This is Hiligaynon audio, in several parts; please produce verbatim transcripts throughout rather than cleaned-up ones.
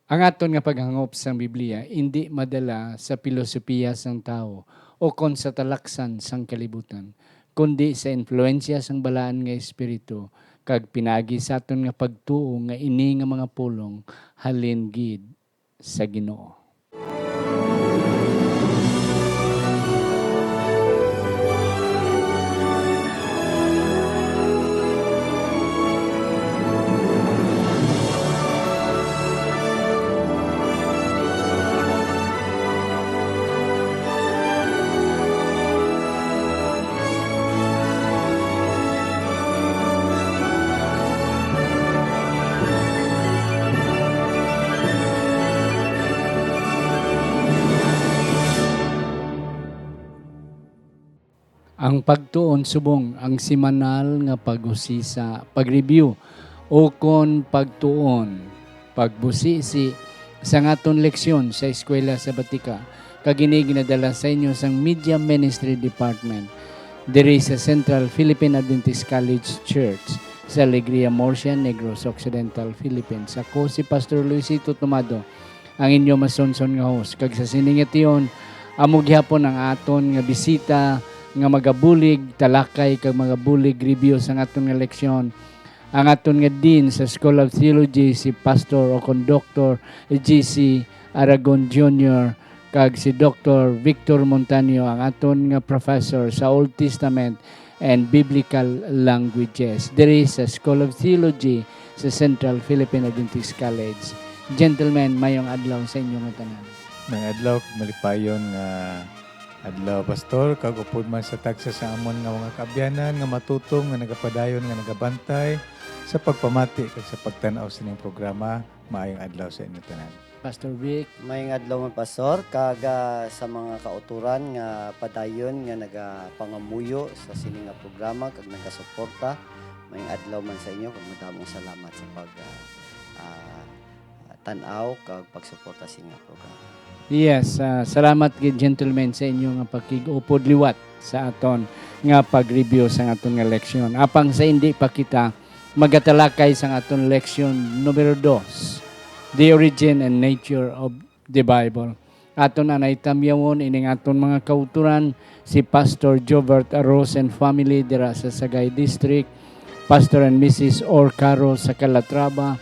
Ang aton nga paghangop sang Biblia indi madala sa pilosopiya sang tawo ukon sa talaksan sang kalibutan, kundi sa influensya sang Balaan nga Espiritu, kag pinaagi sa aton nga pagtuo nga ini nga mga pulong halin gid sa Ginoo. Ang pagtuon subong ang semanal nga pag-usisa, pag-review, ukon pagtuon, pagbusisi sa aton leksyon sa Eskwela Sabatika, kag ini ginadala sa inyo sang Media Ministry Department diri sa Central Philippine Adventist College Church sa Alegria, Murcia, Negros Occidental, Philippines. Ako si Pastor Luisito Tomado, ang inyo masunson nga host. Kag sa sini nga tion, amo gihapon ang aton nga bisita nga magabulig talakay kag magabulig review sang aton nga leksyon, ang aton nga Dean sa School of Theology, si Pastor o kon Doctor G C Aragon Junior, kag si Doctor Victor Montaño, ang aton nga professor sa Old Testament and Biblical Languages diri sa School of Theology sa Central Philippine Adventist College. Gentlemen, mayong adlaw sa inyo nga tanan. Mayong adlaw, malipayon nga adlaw, Pastor, kag upod man sa tagsa sa amon nga mga kaabyanan nga matutom nga nagapadayon nga nagabantay sa pagpamati kag sa pagtan-aw sining programa. Maayong adlaw sa inyo tanan. Pastor Vic. Mayong adlaw man, Pastor, kag, ah, sa mga kautoran nga padayon nga nagapangamuyo sa sini nga programa kag nagasuporta, mayong adlaw man sa inyo kag madamong salamat sa pag, ah, ah, tan-aw kag pagsuporta sa inyo nga programa. Yes, ah, salamat gid, gentlemen, sa inyo nga pakig-upod liwat sa aton nga pag-review sa aton nga leksyon. Apang sa hindi pa kita magatalakay sang aton leksyon numero dos, The Origin and Nature of the Bible. Aton anay tamyawon ining aton mga kautoran, si Pastor Jobert Arroz and family dira sa Sagay District, Pastor and Missus Orcaro sa Calatrava,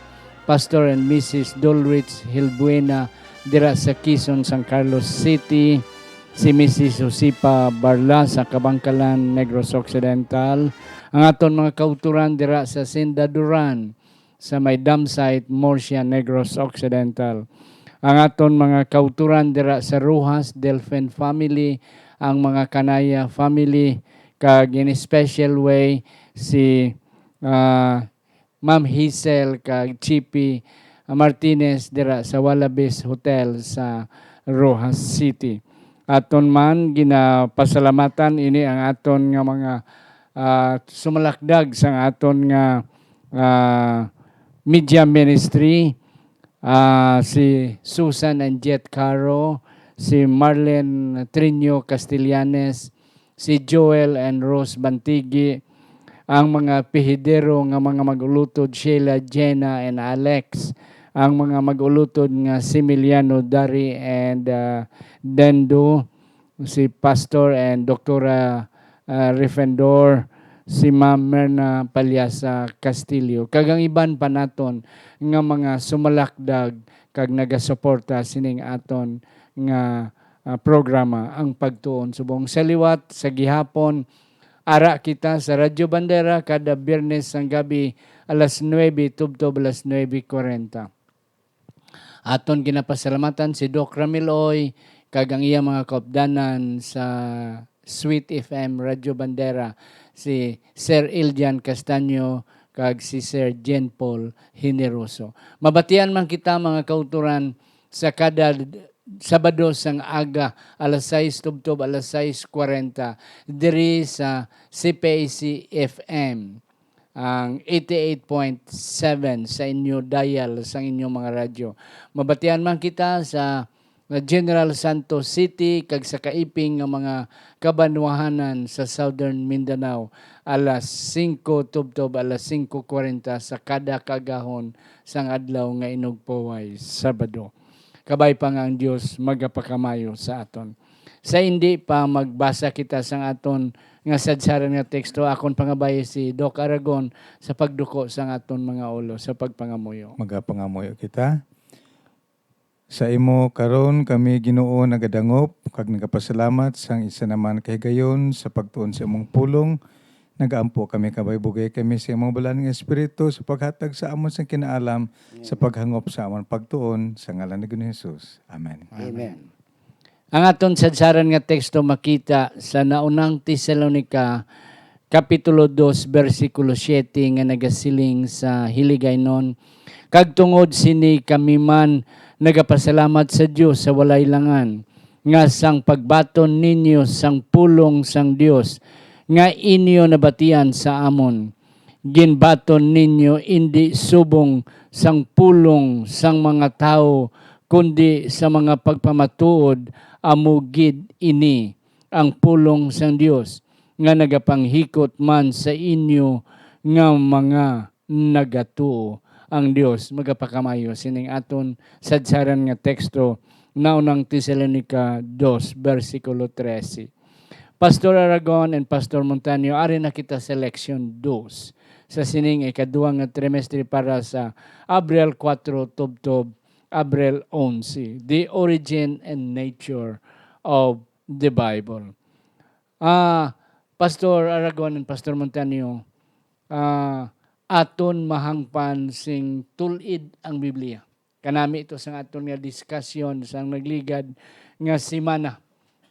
Pastor and Missus Dulwich Hilbuena dira sa Quezon, San Carlos City, si Missus Josefa Barla sa Kabangkalan, Negros Occidental, ang aton mga kautoran dira sa Sindaduran, sa may dump site, Murcia, Negros Occidental. Ang aton mga kautoran dira sa Rojas, Delfin family, ang mga Kanaya family, kag in a special way, si, ah, Ma'am Hazel kag Chippy Martinez dira sa Wallabies Hotel sa Rojas City. Aton man ginapasalamatan ini ang aton nga mga, ah, sumalakdag sang aton nga, ah, media ministry, ah, si Susan and Jet Caro, si Marlene Trinio Castellanes, si Joel and Rose Bantigi, ang mga pihidero nga mga mag-ulutod, Sheila, Jenna, and Alex, ang mga mag-ulutod nga Similiano, Dari, and, ah, Dendo, si Pastor and Doktora, ah, Refendor, si Ma'am Merna Palyasa Castillo, kag ang iban pa naton nga mga sumalakdag kag nagasuporta sining aton nga, ah, programa, Ang Pagtuon Subong. Sa liwat, sa gihapon, ara kita sa Radyo Bandera kada Biyernes sang gabi alas nuebe tubtob alas nuebe kwarenta. Aton ginapasalamatan si Doc Ramil Oy kag ang iya mga kaupdanan sa Sweet F M Radyo Bandera, si Sir Iljan Castaño kag si Sir Jen Paul Generoso. Mabatian man kita, mga kautoran, sa kada Sabado sang aga, alas sais tubtob alas sais kwarenta, diri sa C P A C F M, ang eighty-eight point seven sa inyo dial, sa inyong mga radyo. Mabatian man kita sa nga General Santos City, kag sa kaiping nga mga kabanwahanan sa Southern Mindanao, alas singko tubtob alas singko kwarenta sa kada kaagahon sang adlaw nga inugpaway, Sabado. Kabay pa nga ang Dios magapakamayo sa aton. Sa indi pa magbasa kita sang aton nga sadsaran nga teksto, akon pangabayi si Doc Aragon sa pagduko sang aton mga ulo sa pagpangamuyo. Magapangamuyo kita. Sa imo karon kami, Ginoo, nagadangop kag nagapasalamat sang isa naman ka higayon sa pagtuon sa imong pulong. Nagaampo kami, kabay bugay kami sa imong Balaan nga Espiritu sa paghatag sa amon sang kinaalam sa paghangop sa amon pagtuon, sa ngalan ni Ginoong Jesus. Amen. Amen. Ang aton sadsaran nga teksto makita sa Naunang Tesalonica, Kapitulo dos, bersikulo siete, nga nagasiling sa Hiligaynon, "Kag tungod sini kami man nagapasalamat sa Dios sa walay langan, nga sang pagbaton ninyo sang pulong sang Dios nga inyo nabatian sa amon, ginbaton ninyo indi subong sang pulong sang mga tawo, kundi sa mga pagpamatuod, amo gid ini ang pulong sang Dios, nga nagapanghikot man sa inyo nga mga nagatuo." Ang Dios magapakamayo sining aton sadsaran nga teksto, Naunang Tesalonica dos, bersikulo trese. Pastor Aragon and Pastor Montaño, ari na kita sa leksyon dos sa sining ikadua nga trimestre para sa Abril kuwatro tubtob Abril onse, The Origin and Nature of the Bible. Ah, Pastor Aragon and Pastor Montaño, ah, aton mahangpan sing tul-id ang Biblia. Kanami ito sang aton nga diskusyon sang nagligad nga semana,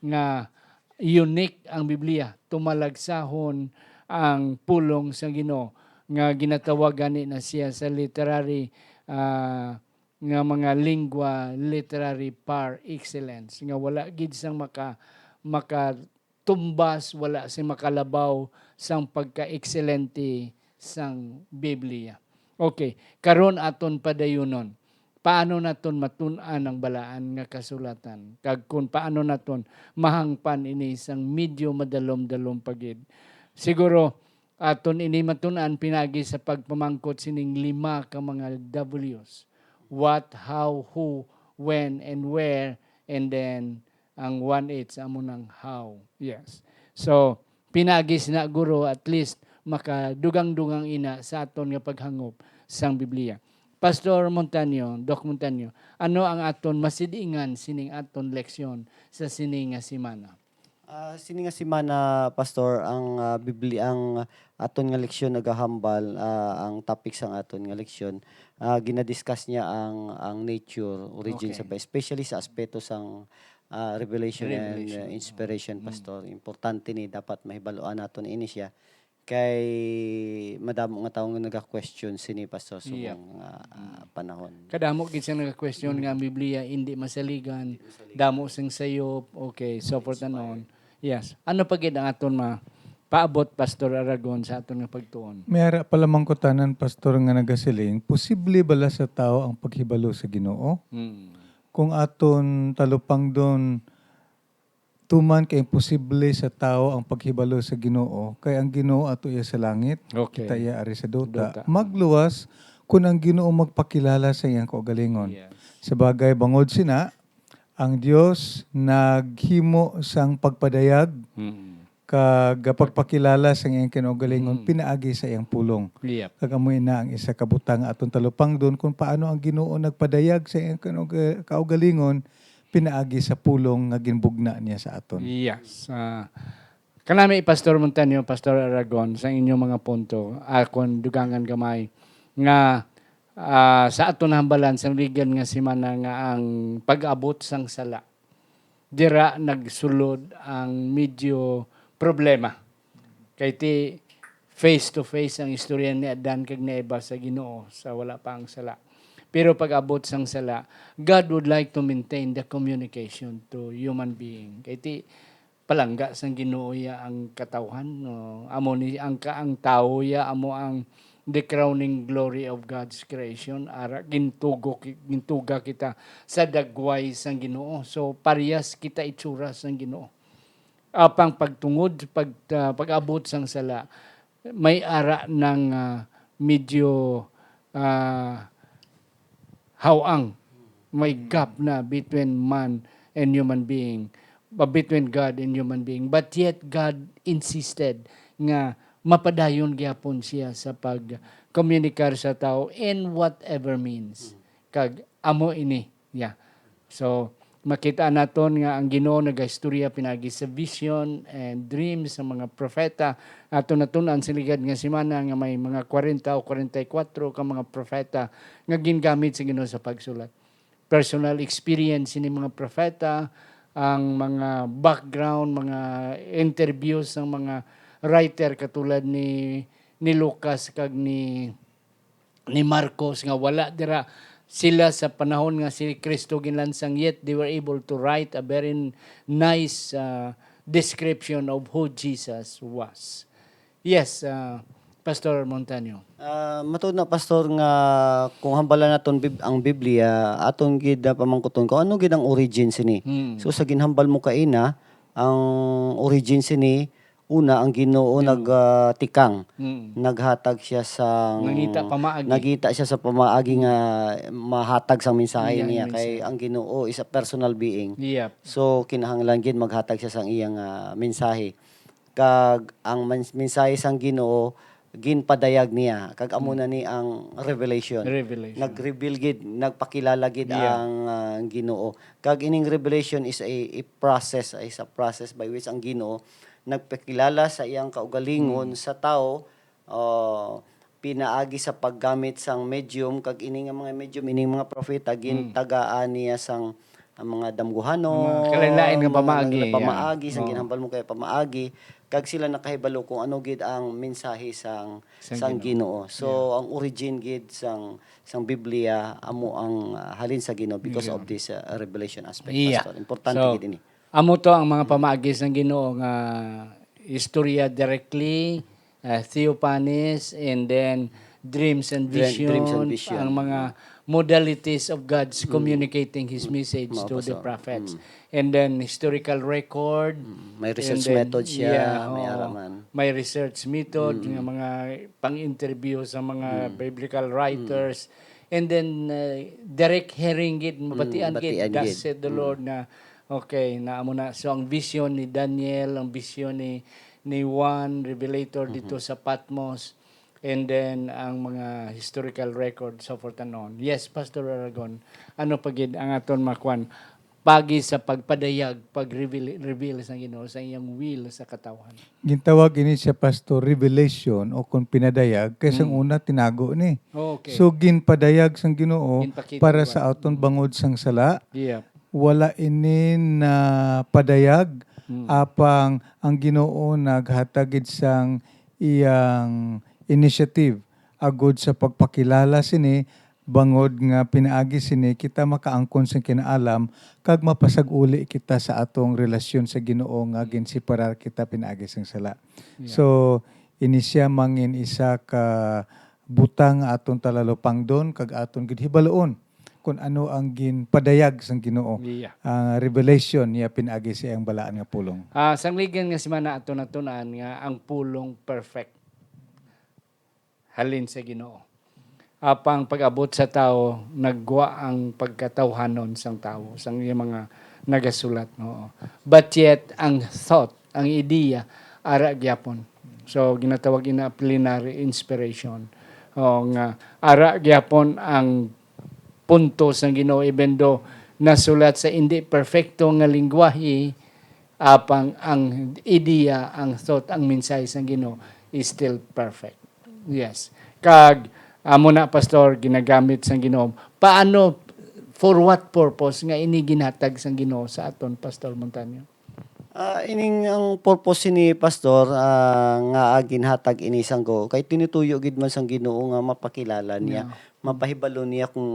nga unique ang Biblia, tumalagsahon ang pulong sa Ginoo, nga ginatawag gani na siya sa literary, ah, nga mga lingua literary par excellence, nga wala gid sang maka-, makatumbas, wala sing makalabaw sang pagka-ekselente sang Biblia. Okay, karon aton padayunon. Paano naton matun-an ang balaan nga kasulatan? Kag kung paano naton mahangpan ini sang medyo madalom-dalom pa gid? Siguro, aton ini matun-an pinagi sa pagpamangkot sining lima ka mga W's. What, how, who, when, and where, and then ang one H, amo nang how. Yes. So, pinagi sina, guro, at least makadugang-dugang ina sa aton nga paghangop sang Biblia. Pastor Montaño, Doc Montaño, ano ang aton masid-ingan sining aton leksyon sa sini nga semana? Ah, sini nga semana, Pastor, ang, ah, Bibli-, ang aton nga leksyon nagahambal, ah, ang topic sang aton nga leksyon, ah, ginadiscuss niya ang, ang nature, origin sa Okay. ba-, especially sa aspeto sang, ah, revelation and, Revelation. ah, inspiration, Mm. Pastor. Importante ni, dapat mahibaluan naton ini siya. Kay madamo nga tawo nga naga-question sini, Pastor, Yep. subong nga, ah, Mm. panahon. Kadamo gid siya naga-question nga ang Biblia indi masaligan, Indi masaligan. damo sing sayop, okay, so forth and on. Inspire. Yes. Ano pa gid ang aton mapaabot, Pastor Aragon, sa aton nga pagtuon? May ara pa lamang kutanan, Pastor, nga nagasiling, posible bala sa tawo ang paghibalo sa Ginoo? Mm. Kung aton talupangdon, tuman kay imposible sa tawo ang paghibalo sa Ginoo, kay ang Ginoo ato iya sa langit, Okay. kita iya ari sa duta. Duta. Magluwas kun ang Ginoo magpakilala sa iyang kaugalingon. Yes. Sa bagay, bangod sina, ang Dios naghimo sang pagpadayag Mm. kag pagpakilala sa iyang kinaugalingon Mm. pinaagi sa iyang pulong. Yep. Kag amo ina ang isa ka butang nga aton talupangdon kung paano ang Ginoo nagpadayag sa iyang kinauga-, kaugalingon pinaagi sa pulong nga ginbugna niya sa aton. Yes. Ah, kanami, Pastor Montaño, Pastor Aragon, sa inyong mga punto, akon dugangan gamay nga, ah, sa aton nahambalan sa ligad nga semana nga ang pag-abot sang sala, dira nagsulod ang medyo problema. Kay ti face to face ang istorya ni Adan kag ni Eva sa Ginoo sa wala pa ang sala. Pero pag-abot sang sala, God would like to maintain the communication to human being. Kay ti palangga sang Ginoo ya ang katawhan, no? Amo ni ang ka-, ang tawo ya amo ang the crowning glory of God's creation. Ara, gintugo ki-, gintuga kita sa dagway sang Ginoo. So, parehas kita itsura sang Ginoo. Apang pagtungod, pag, ah, pag-abot sang sala, may ara nang, ah, medyo, ah, hawang. May gap na between man and human being, but between God and human being. But yet, God insisted nga mapadayon gyapon siya sa pag-komunikar sa tao in whatever means. Kag amo ini, yeah. So, makita naton nga ang Ginoo nagaistorya pinaagi sa vision and dreams sa mga propeta. Ato natun-an sa ligad nga semana nga may mga kwarenta o kwarenta y kuwatro ka mga propeta nga gingamit sa Ginoo sa pagsulat. Personal experience ni mga propeta, ang mga background, mga interviews ng mga writer katulad ni, ni Lucas kag ni, ni Marcos nga wala dira sila sa panahon nga si Kristo ginlansang, yet they were able to write a very nice, uh, description of who Jesus was. Yes, uh, Pastor Montaño. Ah, matuod na, Pastor, nga kung hambalan naton Bib-, ang Biblia, aton gid na pamangkuton kung ano gid ang origin sini. Hmm. So, sa ginhambal mo kaina, ang origin sini, una, ang Ginoo Ginoo. nag, ah, tikang. Mm. Naghatag siya sang Nangita pamaagi. nagita siya sa pamaagi nga mahatag sang mensahe Iyang niya, kay mensahe. ang Ginoo is a personal being. Yep. So, kinahanglan gid maghatag siya sang iyang, ah, mensahe. Kag ang mens-, mensahe sang Ginoo ginpadayag niya, kag amo Mm. na ni ang revelation. Revelation. Nag-reveal gid, nagpakilala gid Yeah. ang, ah, Ginoo. Kag ining revelation is a, a process, is a process by which ang Ginoo nagpakilala sa iyang kaugalingon Mm. sa tawo, ah, pinaagi sa paggamit sang medium, kag ini nga mga medium, ining mga propeta, Mm. gintagaan niya sang, ang mga damguhanon, Mga kalain-lain nga mga pamaagi, yeah. pamaagi, sang Oo. ginhambal mo kay pamaagi, kag sila nakahibalo kung ano gid ang mensahe sang, Sang sang Ginoo. Ginoo. So, Yeah. ang origin gid sang, sang Biblia amo ang, ah, halin sa Ginoo because Yeah. of this, ah, revelation aspect, Yeah. Pastor. Importante So, gid ini. amo to ang mga pamaagi sang Ginoo nga istorya directly, ah, theophanies, and then dreams and Dre-, dreams and vision, vision. ang mga modalities of God's Mm. communicating His Mm. message Mao to pa the sa, prophets. mm. And then historical record, Mm. May and research then, method siya, yeah, may oo. araman. May research method, Mm. nga mga pang-interview sa mga Mm. biblical Mm. writers. And then, uh, direct hearing gid, Mm, mabatian gid, batian thus gid. said the Mm. Lord, na, okay, na amo na. So, ang vision ni Daniel, ang vision ni, ni Juan, Revelator, Mhm. dito sa Patmos, and then ang mga historical record, so forth and on. Yes, Pastor Aragon, ano pa gid ang aton makuan? Pagi sa pagpadayag, pag-reveal, reveal sa Ginoo, sa iyang will sa katawhan. Gintawag ini siya, Pastor, revelation o kung pinadayag, kay sang Mm. una tinago ni. Oh, okay. So, ginpadayag sang Ginoo Ginpakita para ba? sa aton Mm. bangod sang sala. Yeah. Wala ini na padayag, Mm. apang ang Ginoo naghatag gid sang iyang initiative agud sa pagpakilala sini, bangod nga pinaagi sini kita makaangkon sing kinaalam kag mapasag-uli kita sa atong relasyon sa Ginoo nga ginseparar kita pinaagi sang sala. Yeah. So, ini sia mangin isa ka butang nga aton talalupangdon kag aton gid hibaluon kon ano ang ginpadayag sang Ginoo, Yeah. ang revelation niya pinaagi sa iyang balaan nga pulong. Ah, sang ligad nga semana aton natun-an nga ang pulong perfect halin sa Ginoo. Apang pag-abot sa tawo, naggwa ang pagkatawhanon sang tawo, sang iyang mga nagasulat, oo. But yet, ang thought, ang ideya, ara gyapon. So, ginatawag ina plenary inspiration. Oo, nga ara gyapon ang punto sang Ginoo, even though nasulat sa indi perfecto nga lengguwahe, apang ang ideya, ang thought, ang mensahe sang Ginoo is still perfect. Yes. Kag amo na, Pastor, ginagamit sang Ginoo. Paano, for what purpose nga ini ginhatag sang Ginoo sa aton, Pastor Montaño? Ah, ining ang purpose ni Pastor, ah, nga ginhatag ini sang Ginoo, kay tinutuyo gid man sang Ginoo nga mapakilala niya, Yeah. mapahibalo niya kung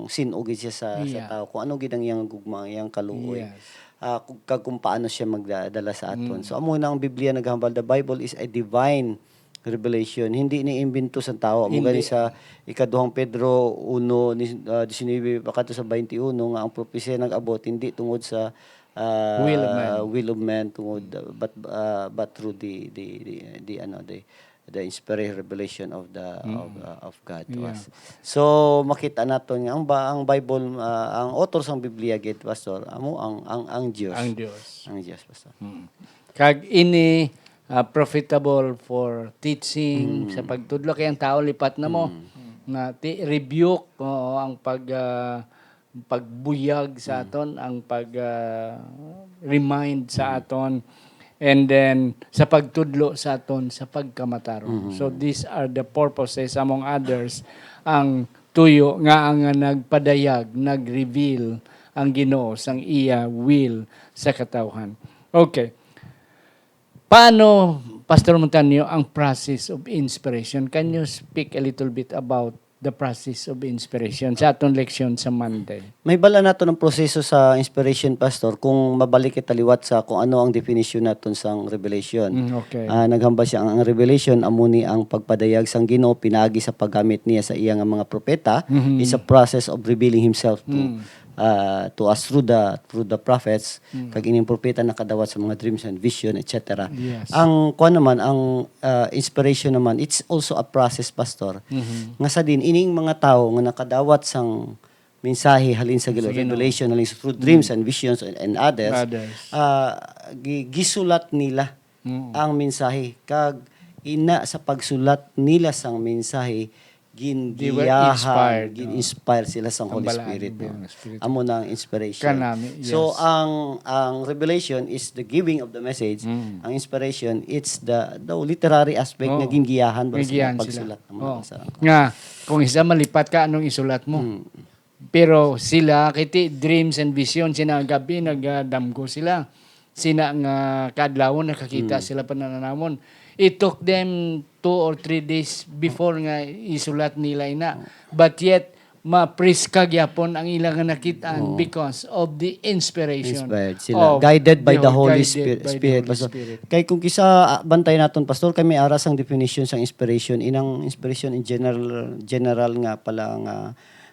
sin-o gid siya sa, sa Yeah. tao, kung ano gid ang iyang gugma, ang iyang kaluoy, Yes. ah, kung, kag kung paano siya magdala sa aton. Mm. So, amo na ang Biblia naghambal, the Bible is a divine Revelation, hindi ni imbento sa tawo. Amo Hindi. gani sa ikaduhang Pedro uno, ni, ah, diecinuebe pa kadto sa twenty-one, nga ang propesya nag-abot hindi tungod sa, ah, Will of man. will of man, tungod, ah, but, ah, but through the, the, the, the, ano, the, the inspired revelation of the, Mm. of, ah, of God to Yeah. us. So, makita naton nga ang ba, ang Bible, ah, ang author sang Biblia gid, Pastor, amo ang, ang, ang Dios. Ang Dios. Ang Dios, Pastor. Mm. Kag ini, ah, profitable for teaching, Mm. sa pagtudlo, kay ang tao lipat na mo. Mm. Na ti-, rebuke, oo, ang pag, ah, pagbuyag sa Mm. aton, ang pag, ah, remind sa Mm. aton, and then sa pagtudlo sa aton sa pagkamatarong. Mm. So these are the purposes, among others, ang tuyo nga ang nagpadayag, nag-reveal ang Ginoo sang iya will sa katawhan. Okay. Paano, Pastor Montaño, ang process of inspiration? Can you speak a little bit about the process of inspiration sa aton leksyon sa Monday? May bala nato ang proseso sa inspiration, Pastor, kung mabalik kita liwat sa kung ano ang definition naton sang revelation. Mm, okay. Ah, naghambal siya, ang, ang revelation amo ni ang pagpadayag sang Ginoo pinaagi sa paggamit niya sa iya nga mga propeta. Mhm. Is a process of revealing himself to Mm. uh, to us through the, through the prophets, Mm. kag ining propeta nakadawat sa mga dreams and vision, et cetera. Yes. Ang kuan naman, ang, uh, inspiration naman, it's also a process, Pastor, Mhm. nga sa din ining mga tawo nga nakadawat sang mensahe halin sa Sa Ginoo, Ginoo. revelation, halin sa through Mm. dreams and visions and, and others, Others. uh, gi-, gisulat nila Mm. ang mensahe, kag ina sa pagsulat nila sang mensahe, They were gingiyahan, inspired, gin-inspire sila sang Holy Spirit, no? Amo na ang inspiration. Kanami, So, yes. ang, ang revelation is the giving of the message. Mm. Ang inspiration, it's the, the literary aspect Oo. nga gingiyahan ba sila Gingiyahan sila. pagsulat ng mga Oo. basa. Nga, kung isa malipat ka, anong isulat mo? Mm. Pero sila, kiti, dreams and vision, sina gabi, nagadamgo sila. Sina nga kaadlawon, nakakita Mm. sila pananamon. It took them two or three days before nga isulat nila ina. But yet, mapriska gyapon ang ila nga nakit-an Oo. because of the inspiration Inspired sila. of Guided by their the Holy guided Spirit, by the Spirit, Holy Pastor. Spirit. Kay kung kisa, ah, bantay naton, Pastor, kay may ara sang definition sang inspiration. Inang inspiration in general, general nga pala nga,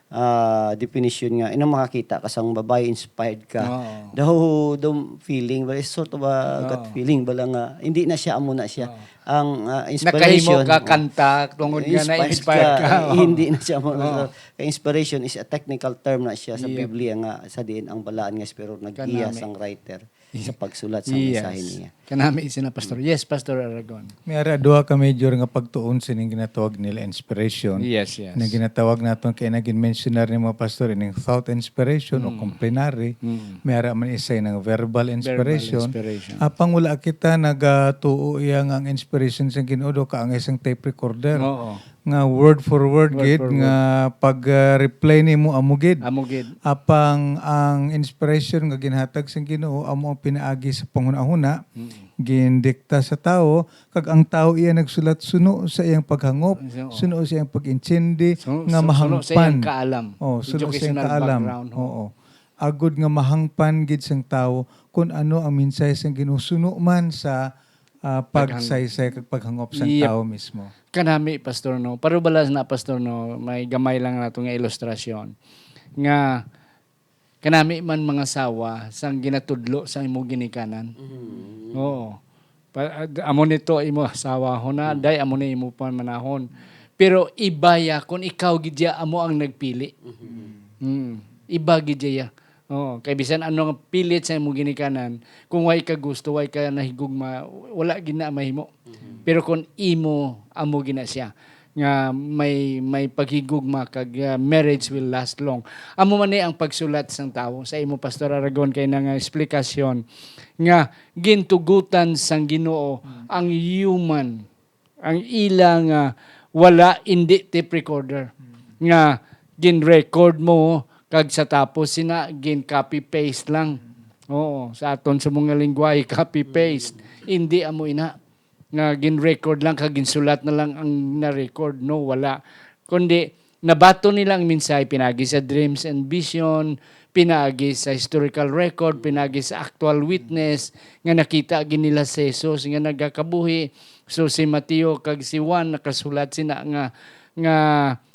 ah, definition nga, inang makakita ka sang babae, inspired ka. Oo. Daw, daw feeling, but it's sort of a gut Oo. feeling, bala nga, hindi na siya, amo na siya. Oo. Ang, ah, Nakahimo inspiration, ka oh, kanta tungod nga inspired na-inspire ka. ka. Oo. Hindi na siya mo, Oo. kay inspiration is a technical term na siya sa Yeah. Biblia nga sa diin ang balaan nga espiritu naggiya Kanami. sang writer Yeah. sa pagsulat sa Yes. mensahe niya. Kanami sina Pastor. Yes, Pastor Aragon. May ara duha ka major nga pagtuon sining ginatawag nila inspiration. Yes, yes. Na ginatawag naton kay na gin-mentionar ni mga pastor ining thought inspiration o Mm. complenary. Mm. May ara man isa nga verbal Verbal inspiration. inspiration. Apang wala kita nagatuo iya nga ang inspiration sang Ginoo daw kaangay sang tape recorder. Oo. Nga word for word Word gid for nga word. pag, ah, reply nimo amo gid. Amo gid. Apang ang inspiration nga ginhatag sang Ginoo amo ang pinaagi sa panghunahuna, Mm. gindikta sa tawo, kag ang tawo iya nagsulat suno sa iyang paghangop, So, suno sa iyang pag-intindi, Suno, nga su-, suno sa iyang mahangpan. kaalam. Oh, suno sa iyang Educational kaalam. background, oh. Oo. Agod nga mahangpan gid sang tawo kun ano ang mensahe sang Ginoo suno man sa, ah, Paghang- pagsaysay kag paghangop sang Yep. tawo mismo. Kanami, Pastor, no? Parubalas na, Pastor, no? May gamay lang nato nga ilustrasyon. Nga, kanami man mga sawa sang ginatudlo sang imo ginikanan. Mm. Oo. Pa-, ad-, amo nito imo asawa ho na, Mm. day amo ni imo pamanahon. Pero iba ya kung ikaw gid ya amo ang nagpili. Mm. Mm. Iba gid ya. Oo, kay bisan ano nga pilit sa imo ginikanan, kung way ka gusto, way ka nahigugma, wala gid na mahimo. Mhm. Pero kung imo, amo gid na siya nga may, may paghigugma kag, ah, marriage will last long. Amo man ni ang pagsulat sang tawo sa imo, Pastor Aragon, kay na nga eksplikasyon nga gintugutan sang Ginoo Mm. ang human, ang ila nga wala, indi tape recorder, Mm. nga gin-record mo kag sa tapos sina gin-copy paste lang. Mm. Oo, sa aton sa mga lingwahe, copy paste. Mm. Indi amo ina nga gin-record lang kag ginsulat na lang ang na-record. No, wala. Kundi Nabaton nila ang mensahe pinaagi sa dreams and vision, pinaagi sa historical record, pinaagi sa actual witness nga nakita gid nila si Jesus nga nagakabuhi. So, si Mateo kag si Juan nakasulat sina nga, nga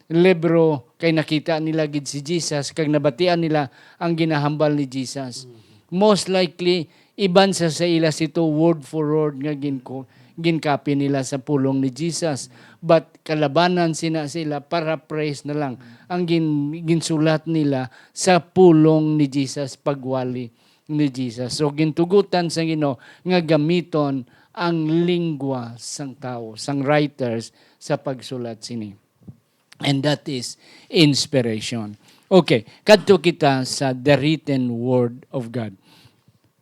libro kay nakita nila gid si Jesus kag nabatian nila ang ginahambal ni Jesus. Most likely, iban sa, sa ila sito word for word nga ginko-, ginkopy nila sa pulong ni Jesus. But kalabanan sina sila, paraphrase na lang ang gin-, ginsulat nila sa pulong ni Jesus, pagwali ni Jesus. So, gintugutan sa Ginoo nga gamiton ang lingwa sang tawo, sang writers sa pagsulat sini. And that is inspiration. Okay, kadto kita sa the written word of God.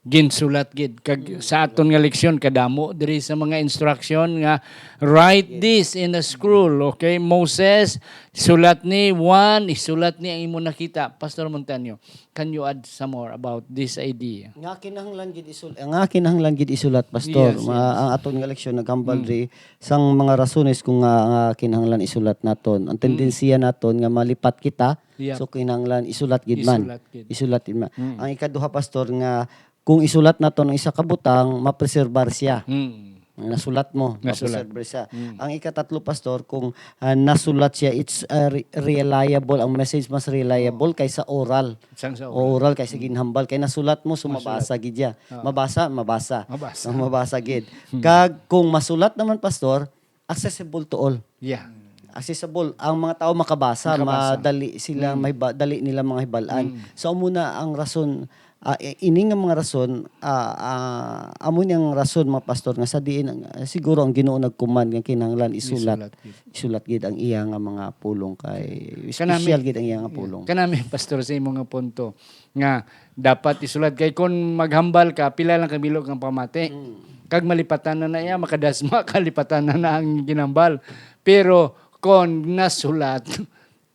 Ginsulat gid. Kag sa aton nga leksyon, kadamo diri sa mga instruction nga, "Write this in a scroll," okay? Moses, sulat ni Juan, isulat ni ang imo nakita. Pastor Montaño, can you add some more about this idea? Nga kinahanglan gid isul-, nga kinahanglan gid isulat, Pastor. Yes, Ma-, yes. Ang aton nga leksyon naghambal Mm. diri sang mga rasones kung nga, nga kinahanglan isulat naton. Ang Mm. tendensiya naton nga malipat kita, Yep. so kinahanglan isulat gid man. Isulat gid. Isulat gid man. Mm. Ang ikaduha, Pastor, nga kung isulat naton ang isa ka butang, mapreserbar siya. Mm. Nasulat mo, Nasulat. mapreserbar siya. Mm. Ang ikatatlo, Pastor, kung, ah, nasulat siya, it's, ah, re-, reliable. Ang message mas reliable Oo. kaysa oral. Sang sa O oral. oral kaysa Mm. ginhambal. Kay nasulat mo, so Masulat. mabasa gid siya. Oo. Mabasa, mabasa. Mabasa. So, mabasa gid. Hmm. Kag kung masulat naman, Pastor, accessible to all. Yeah. Accessible. Ang mga tao makabasa, Makabasa. madali sila Mm. mahiba-, dali nila mga hibal-an. Mm. So, amo na ang rason, ah, i-, ini nga mga rason, ah, ah, amo ni ang rason, mga pastor, nga sa diin ang, ah, siguro ang Ginoo nag-command nga kinahanglan isulat, Isulat, yes. isulat gid ang iya nga mga pulong kay Kanami, special gid ang iya nga yeah. pulong. Kanami, pastor, sa imo nga punto nga dapat isulat kay kung maghambal ka, pila lang ka bilo kang pamati. Mm. Kag malipatan na na iya, makadasma ka, lipatan na na ang ginambal. Pero kung nasulat,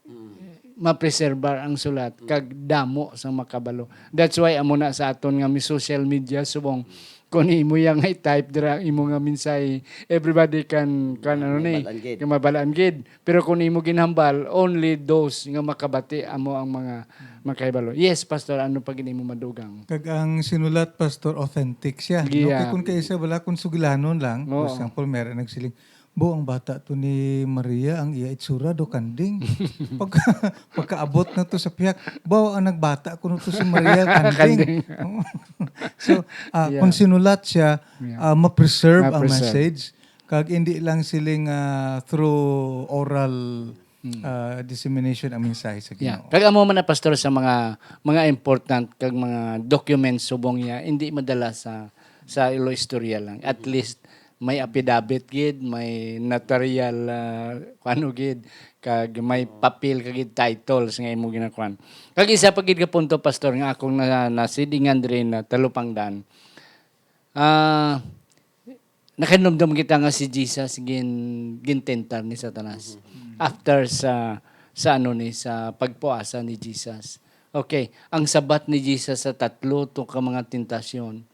Mm. mapreserbar ang sulat, Mm. kag damo sang makabalo. That's why amo na sa aton nga may social media, subong, kung imo yang i-type dira, imo nga mensahe, everybody can, can ano ni, Mabal-an gid. Kung mabal-an gid. Pero kung imo ginhambal, only those nga makabati amo ang mga makahibalo. Yes, Pastor, ano pa gid imo madugang? Kag ang sinulat, Pastor, authentic siya. No? Yeah. Kay kung kaisa bala, kung sugilanon lang, for Oo. example, meron nagsiling, "Bo, ang bata to ni Maria, ang iya itsura do kanding." Pagka, pagkaabot na to sa pihak, "Bo, ang nagbata kuno to si Maria, kanding." Kanding. So, ah, Yeah. kung sinulat siya, Yeah. ah, ma-preserve ang Ma-preserve. message. Kag hindi lang siling, ah, through oral, Mm. ah, dissemination ang mensahe sa Yeah. Ginoo. Kag amo man na, Pastor, sa mga, mga important kag mga documents subong niya, hindi madala sa, sa ilo istorya lang. At Mm. least, may affidavit gid, may notarial, ah, ano gid, kag may Oo. papel ka gid, titles nga imo ginakuan. Kag isa pa gid ka punto, Pastor, nga akong na-, nasidingan diri na talupangdan. Ah, nakahinumdom kita nga si Jesus gin-, gintentar ni Satanas. Mhm. After sa, sa ano ni, sa pagpuasa ni Jesus. Okay, ang sabat ni Jesus sa tatlo to ka mga tentasyon,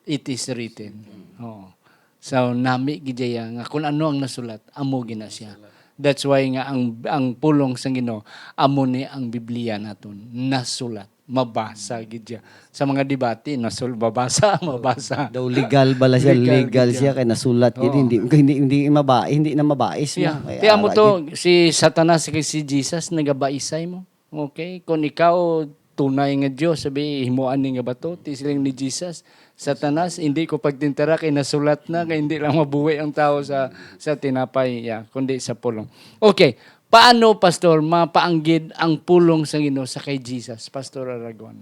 "It is written." Oo. So, nami gid iya nga kung ano ang nasulat, amo gid na siya. Nasulat. That's why nga ang, ang pulong sang Ginoo, amo ni ang Biblia naton, nasulat. Mabasa gid siya. Sa mga debate, nasul-, mabasa, mabasa. Daw legal bala siya, Legal legal gid siya, siya. kay nasulat gid, Oo. hindi, hindi, hindi maba-, hindi na mabais mo. Yeah. Kay Kaya amo ara to, gid. si Satanas kay si Jesus, nagabaisay mo. Okay? Kung ikaw, tunay nga Dios, sabi, himuan ni nga bato, ti siling ni Jesus, "Satanas, hindi ko pagtintara kay nasulat na, kay hindi lang mabuhi ang tao sa, sa tinapay, yeah, kundi sa pulong." Okay, paano, Pastor, mapaanggid ang pulong sa Ginoo sa kay Jesus, Pastor Aragon?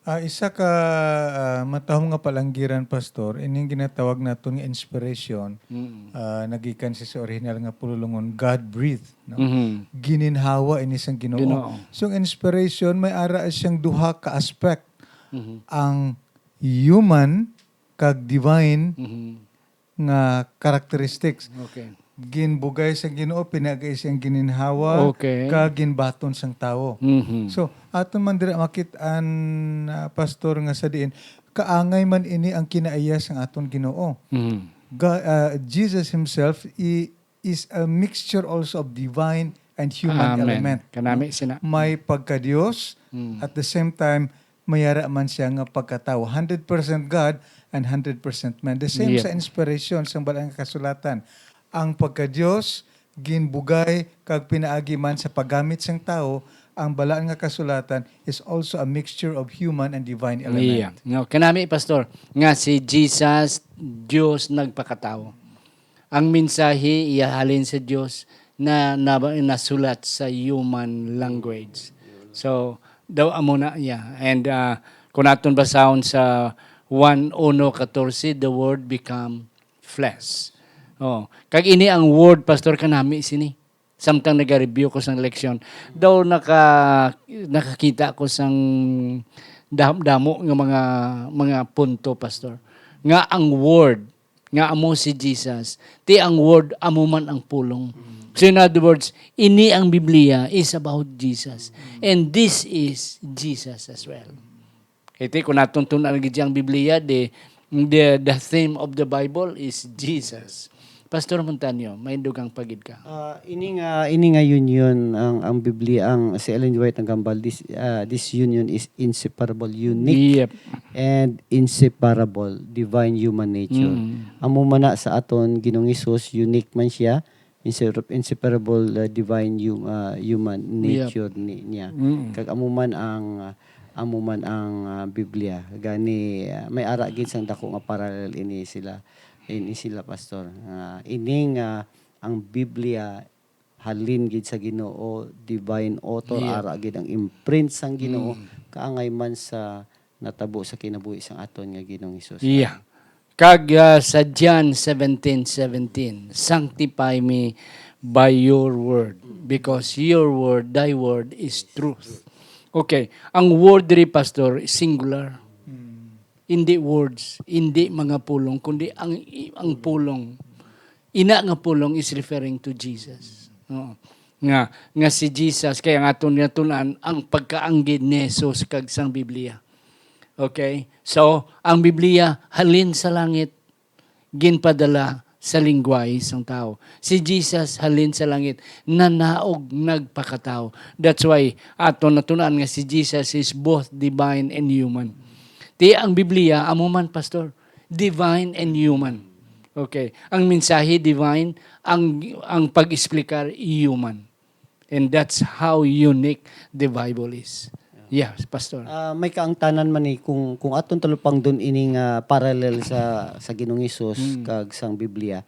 Ah, isa ka, ah, matahom nga palanggiran, Pastor, ining ginatawag naton nga inspiration, Mm. ah, nagikan sa, sa orihinal nga pululongon, God breathe, no? Mhm. Gininhawa ini sang Ginoo. Ginoo. So, ang inspiration, may ara siyang duha ka aspect. Mhm. Ang human kag divine Mhm. nga characteristics. Okay. Ginbugay sa Ginoo, pinaagi siyang gininhawa, Okay. kag ginbaton sang tawo. Mhm. So, aton man dira makit-an, ah, Pastor, nga sa diin, kaangay man ini ang kinaiya sang aton Ginoo. Mhm. Ga-, ah, Jesus himself i-, is a mixture also of divine and human Amen. Element. Kanami sina. May pagka-Dios, Mm. at the same time, may ara man siya nga pagkatawo. Hundred percent God and hundred percent man. The same Yep. sa inspiration sang Balaan nga Kasulatan. Ang pagka-Dios, ginbugay kag pinaagi man sa paggamit sang tawo, ang Balaan nga Kasulatan is also a mixture of human and divine element. Yeah. No, kanami, Pastor, nga si Jesus, Dios nagpakatawo. Ang mensahe iya halin sa Dios na, na nasulat sa human language. So, daw amo na iya. And, ah, kung aton basahon sa Juan uno catorce, the word become flesh. Oh, kag ini ang word, Pastor, kanami sini. Samtang naga-review ko sang leksyon, daw naka-, nakakita ko sang dam-, damo nga mga, mga punto, Pastor, nga ang word nga amo si Jesus, ti ang word amo man ang pulong. So, in other words, ini ang Biblia is about Jesus. And this is Jesus as well. Iti, kung naton tun-an gid ang Biblia, the, the, the theme of the Bible is Jesus. Pastor Montaño, may dugang pa gid ka. Ah, ini nga, ini nga union, ang, ang Biblia, ang si Ellen White naghambal, this, ah, this union is inseparable, unique Yep. and inseparable, divine human nature. Mm. Amo man na sa aton Ginoong Hesus, unique man siya, insepar-, inseparable, uh, divine hum-, uh, human Yep. nature ni, niya. Mm. Kag amo man ang, uh, amo man ang, uh, Biblia. Gani, uh, may ara gid sang dako nga parallel ini sila, ini sila, Pastor. Uh, ining, uh, ang Biblia halin gid sa Ginoo, divine author, Yeah. ara gid ang imprint sang Ginoo, Mm. kaangay man sa natabo sa kinabuhi sang aton nga Ginoong Hesus. Yeah. Kag, ah, sa John seventeen seventeen, "Sanctify me by your word, because your word, thy word is truth." Okay, ang word diri, Pastor, singular. Hmm. Hindi words, hindi mga pulong, kundi ang, ang pulong. Ina nga pulong is referring to Jesus. Oo. Nga, nga si Jesus, kaya nga aton natun-an ang pagkaanggid ni Jesus kag sang Biblia. Okay? So, ang Biblia halin sa langit, ginpadala sa linggwahe sang tawo. Si Jesus halin sa langit, nanaog nagpakatawo. That's why aton natun-an nga si Jesus is both divine and human. Ti ang Biblia, amo man, Pastor, divine and human. Okay. Ang mensahe divine, ang, ang pag-explicar human. And that's how unique the Bible is. Yeah, Pastor. Ah, may kaangtanan man ni kung, kung aton talupangdon ini nga parallel sa, sa Ginoong Hesus Mm. kag sang Biblia.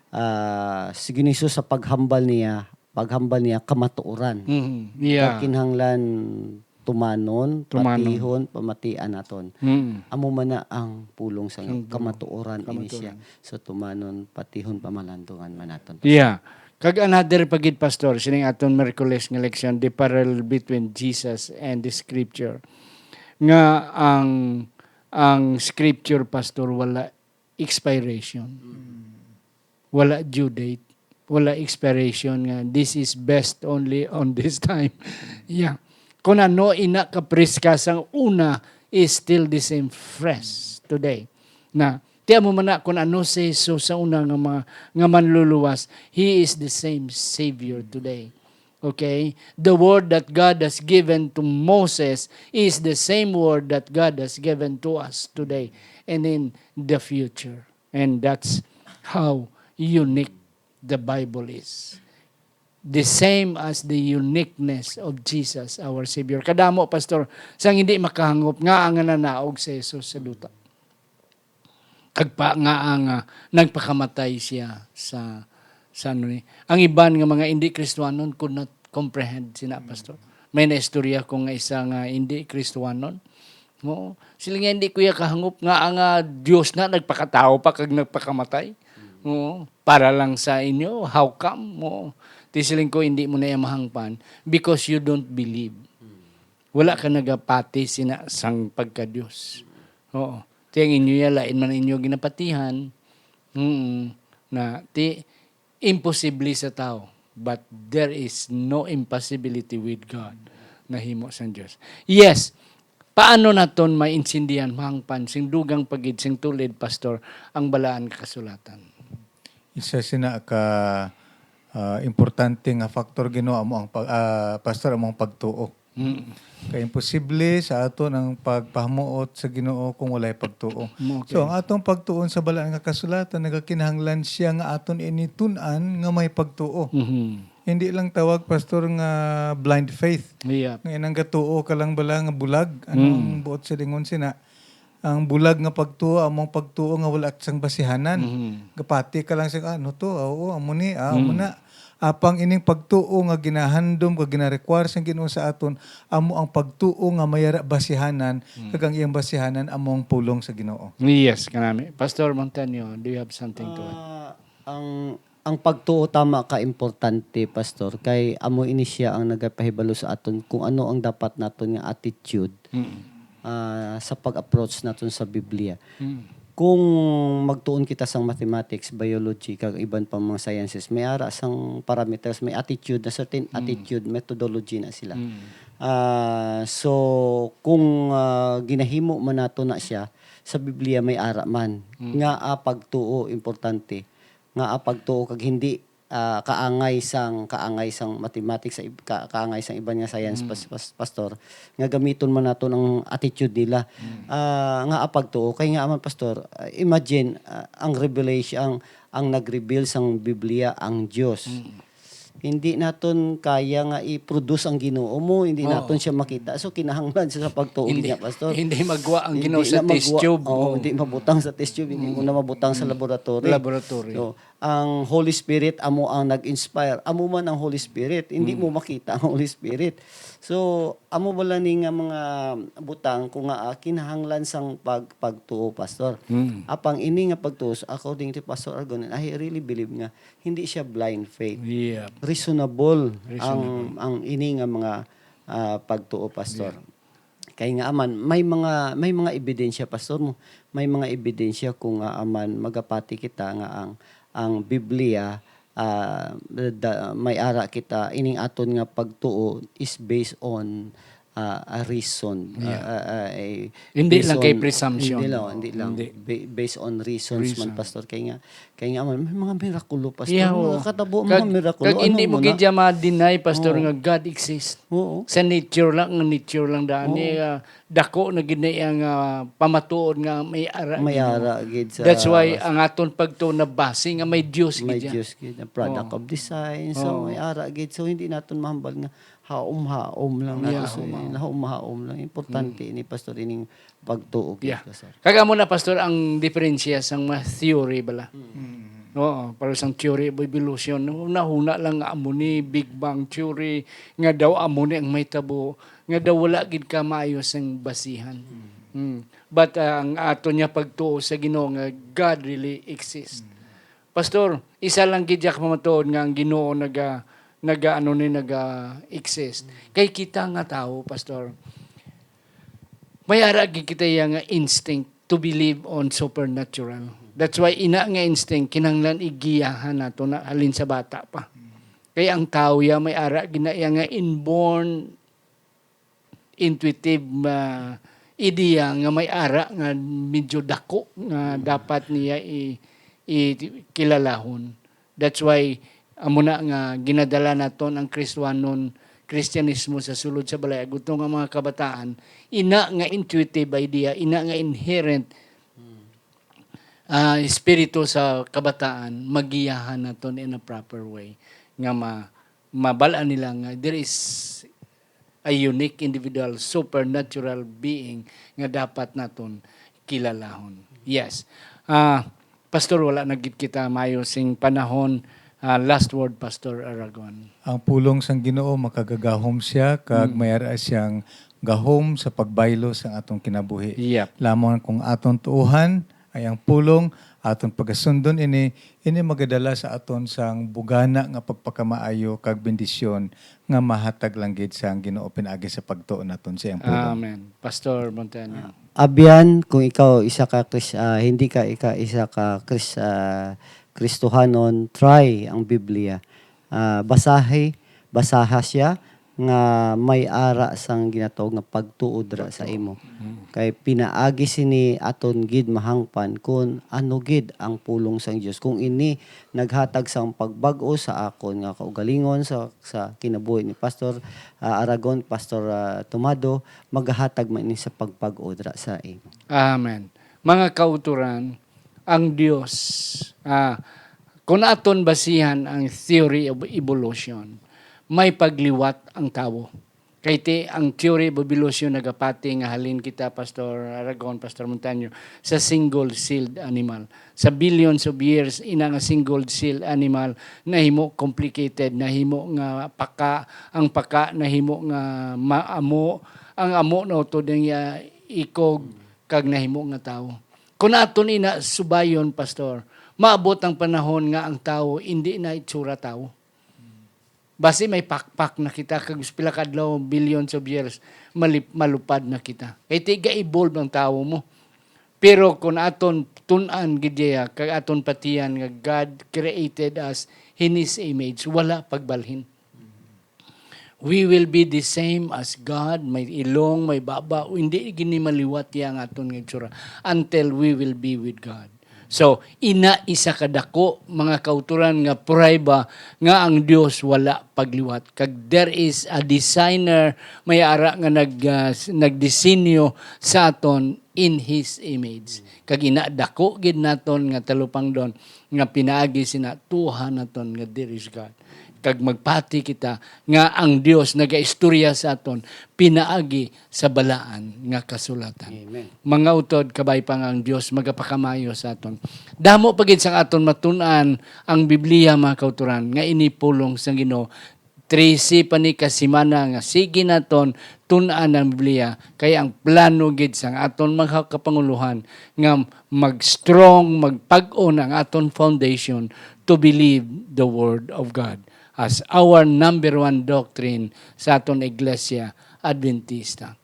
Ah, si Ginoong Hesus sa paghambal niya, paghambal niya kamatuoran. Mm. Yeah. Kag kinahanglan tumanon, Tumanon. patihon, pamatian naton. Mm. Amo man na ang pulong sa Ang pulong. kamatuoran ini siya. Kamatuoran. So, tumanon, patihon, pamalandungan man naton. Yeah. Kag another pa gid, Pastor, sining aton Miyerkules nga leksyon, the parallel between Jesus and the Scripture. Nga ang, ang Scripture, Pastor, wala expiration. Mm. Wala due date. Wala expiration nga this is best only on this time. Yeah. Kung ano ina ka preska sang una is still the same fresh today. Na, ti amo man na, kung ano si Jesus sa una nga mga, nga manluluwas, He is the same Savior today. Okay? The word that God has given to Moses is the same word that God has given to us today and in the future. And that's how unique the Bible is. The same as the uniqueness of Jesus, our Savior. Kadamo, Pastor, sang hindi makahangop nga ang nanaog si Jesus sa duta. Kag pa nga ang, ah, nagpakamatay siya sa, sa ano ni. Ang iban nga mga hindi Kristiyanon could not comprehend sina, Pastor. May naistorya ko nga isa nga hindi Kristiyanon. Oo. Sila nga, "Hindi ko ya kahangop nga ang, ah, Dios na nagpakatawo pa kag nagpakamatay." Oo. Para lang sa inyo, how come? Oo. Ti siling ko, "Hindi mo na iya mahangpan because you don't believe." Wala ka nagapati sina sang pagka-Dios. Oo. Ti ang inyo ya, lain man inyo ginapatihan. Mm. Na, ti, imposible sa tao, but there is no impossibility with God. Nahimo sang Dios. Yes, paano naton maintindihan, mahangpan, sing dugang pa gid, sing tulid, Pastor, ang Balaan nga Kasulatan? Isa sina ka, ah, importante nga factor, Ginoo, amo ang pag-, ah, pastor, amo ang pagtuo. Mm. Kay imposible sa aton ang pagpahamuot sa Ginoo kung walay pagtuo. Mm, okay. So, ang atong pagtuon sa Balaan nga Kasulatan, nagakinahanglan siya nga aton initun-an nga may pagtuo. Mhm. Hindi lang tawag, pastor, nga blind faith. Yeah. Nga inang gatuo ka lang bala nga bulag. Anong Mm. buot silingon sina? Ang bulag nga pagtuo, among pagtuo nga wala sang basihanan. Mhm. Gapati ka lang sa, "Ah, ano to? Ah, oo, amo ni, ah, amo Mm. na." Apang ining pagtuo nga ginahandom, nga gina-require sang Ginoo sa aton, amo ang pagtuo nga may ara basihanan, Mm. kag ang iyang basihanan amo ang pulong sa Ginoo. Yes, kanami. Pastor Montaño, do you have something to add? Ah, ang, ang pagtuo tama ka importante, Pastor, kay amo ini siya ang nagapahibalo sa aton kung ano ang dapat naton nga attitude, Mm. ah, sa pag-approach naton sa Biblia. Mm. Kung magtuon kita sang mathematics, biology, kag iban pang mga sciences, may ara sang parameters, may attitude, na certain Mm. attitude, methodology na sila. Mm. Ah, so, kung, ah, ginahimo man nato na siya, sa Biblia may ara man, Mm. nga, ah, pagtuo importante, nga, ah, pagtuo kag hindi, ah, kaangay sang, kaangay sang mathematics, sa ib-, ka-, kaangay sang iban nga science, Mm. pas-, pas-, pastor, nga gamiton man naton ang attitude nila. Mm. Ah, nga, ah, pagtuo. Kay nga man, pastor, ah, imagine, ah, ang revelation, ang, ang nag-reveal sang Biblia, ang Dios. Mm. Hindi naton kaya nga i-produce ang Ginoo mo, hindi Oo. naton siya makita. So, kinahanglan siya sa pagtuo Hindi, niya, pastor. hindi magwa ang Hindi Ginoo sa na test magwa-, tube. oo, Oo. hindi mabutang sa test tube, hindi mo Mm. na mabutang sa Mm. laboratory. Laboratory. So, ang Holy Spirit amo ang nag-inspire. Amo man ang Holy Spirit, hindi Mm. mo makita ang Holy Spirit. So, amo bala ni nga mga butang kung nga, ah, kinahanglan sang pag-, pagtuo, pastor. Mm. Apang ini nga pagtuo, according to Pastor Argon, and I really believe nga hindi siya blind faith. Yeah. Reasonable ang, Reasonable. ang ini nga mga, ah, pagtuo, pastor. Yeah. Kay nga man, may mga, may mga ebidensya, pastor, mo. May mga ebidensya kung nga man magapati kita nga ang, ang Biblia, ah, da-, may ara kita, ining aton nga pagtuo is based on, ah, a reason. Yeah. Ah, ah, ah, eh, Hindi based lang kay on, presumption. hindi lang, hindi lang. Hindi. Ba-, based on reasons man, Reason. pastor. Kay nga, kay nga man, may mga mirakulo, pastor. Yeah, Mga oo. katabo, Kag, mga mirakulo. kag hindi Ano mo mo gid na? siya ma-deny, pastor, Oo. nga God exists. Oo. Sa nature lang, nga nature lang daan Oo. niya, ah, dako na gid na iya nga pamatuod nga may ara May gid na. ara gid sa That's why ang aton pagtuo na base nga may Dios May gid siya. Dios gid, a product Oo. of design. So, Oo. may ara gid. So, hindi naton mahambal nga haom-haom lang nato Yeah, sa, haom-haom. haom-haom lang. Importante Mm. ini, pastor, ining pagtuo gid Yeah. ka, sir. Kag amo na, pastor, ang diferensya sang mga theory bala. Mm. Oo, pero sang theory of evolution, nahuna lang nga amo ni Big Bang theory, nga daw amo ni ang mahitabo, nga daw wala gid ka maayo sang basihan. Mm. Mm. But, ah, ang ato niya pagtuo sa Ginoo nga God really exists. Mm. Pastor, isa lang gid ka pamatuod nga ang Ginoo naga-, naga-, ano ni, naga-exist. Mm. Kay kita nga tawo, pastor, may ara gid kita iya nga instinct to believe on supernatural. That's why ina nga instinct, kinahanglan igiyahan nato na halin sa bata pa. Mm. Kay ang tawo ya may ara gid na iya nga inborn intuitive, ah, idea nga may ara nga medyo dako nga Mm. dapat niya i-, i-, kilalahon. That's why, amo na nga ginadala naton ang Kristohanon, Kristiyanismo sa sulod sa balay, agud to nga mga kabataan, ina nga intuitive idea, ina nga inherent, Mm. ah, espiritu sa kabataan, magiyahan naton in a proper way, nga ma-, mabal-an nila nga there is a unique individual supernatural being nga dapat naton kilalahon. Yes. Ah, Pastor, wala na gid kita maayo sing panahon. Ah, last word, Pastor Aragon. Ang pulong sang Ginoo makagagahom siya, kag Mm. may ara siyang gahom sa pagbaylo sang atong kinabuhi. Yep. Lamang kung aton tuohan ay ang pulong, aton pagasundon ini, ini magadala sa aton sang bugana nga pagpakamaayo kag bendisyon nga mahatag lang gid sang Ginoo pinaagi sa pagtuo naton sa iyang pulong. Amen. Pastor Montaño. Ah, abyan, kung ikaw isa ka Kris-, ah, hindi ka, ika-, isa ka Kris-, ah, Kristohanon, try ang Biblia. Ah, basahi, basaha siya, nga may ara sang ginatawag nga pagtuo dira sa imo. Mm. Kay pinaagi sini aton gid mahangpan kun ano gid ang pulong sang Dios. Kung ini naghatag sang pagbag-o sa akon nga kaugalingon sa, sa kinabuhi ni Pastor, ah, Aragon, Pastor, ah, Tomado, magahatag man ini sa pagbag-o dira sa imo. Amen. Mga kauturan, ang Dios, ah, kung aton basihan ang theory of evolution, may pagliwat ang tawo. Kay ti ang theory of evolution nagapati nga halin kita, Pastor Aragon, Pastor Montaño, sa single-celled animal. Sa billions of years, ina nga single-celled animal nahimo complicated, nahimo nga paka, ang paka nahimo nga maamo, ang amo nautod nga ikog, kag nahimo nga tawo. Kung aton ina subayon, Pastor, maabot ang panahon nga ang tawo indi na itsura tawo. Basi may pakpak na kita, kag sa pila ka adlaw, billions of years, malip-, malupad na kita. Kay ti ga-evolve ang tawo mo. Pero kung aton tun-an gid iya, kag aton patihan nga God created us in His image, wala pagbalhin. We will be the same as God, may ilong, may baba, o hindi gini maliwat iya ang aton nga itsura until we will be with God. So, ina isa ka dako, mga kauturan, nga prueba nga ang Dios wala pagliwat. Kag there is a designer, may ara nga nag, ah, s-, nagdisenyo sa aton in His image. Kag ina dako gid naton nga talupangdon nga pinaagi sina tuohan naton nga there is God. Kag magpati kita nga ang Dios nagaistorya sa aton pinaagi sa balaan nga kasulatan. Amen. Mga utod, kabay pa nga ang Dios magapakamaayo sa aton. Damo pa gid sang aton matun-an ang Biblia, mga kauturan, nga ini pulong sang Ginoo. Trese pa ni ka semana nga sige naton tun-an ang Biblia, kay ang plano gid sang aton mga kapanguluhan nga mag-strong, magpag-on ang aton foundation to believe the Word of God as our number one doctrine sa aton Iglesia Adventista.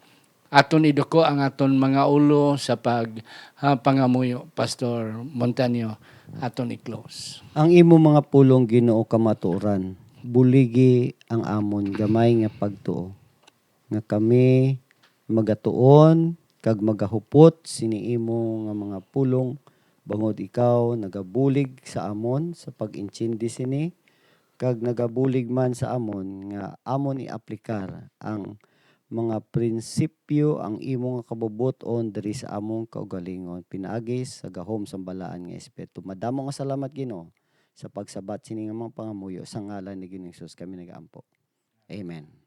Aton iduko ang aton mga ulo sa pag, ha, pangamuyo, Pastor Montaño, aton i-close. Ang imo mga pulong, Ginoo, kamatuoran, buligi ang amon gamay nga pagtuo, nga kami magatuon kag magahupot sini imo nga mga pulong, bangod ikaw nagabulig sa amon sa pag-intindi sini, kag nagabulig man sa amon nga amon i-aplikar ang mga prinsipyo, ang imo nga kabubot-on diri sa among kaugalingon, pinaagi sa gahom sang Balaan nga Espiritu. Madamo nga salamat, Ginoo, sa pagsabat sini nga mga pangamuyo. Sa ngalan ni Ginoong Jesus kami nagaampo. Amen.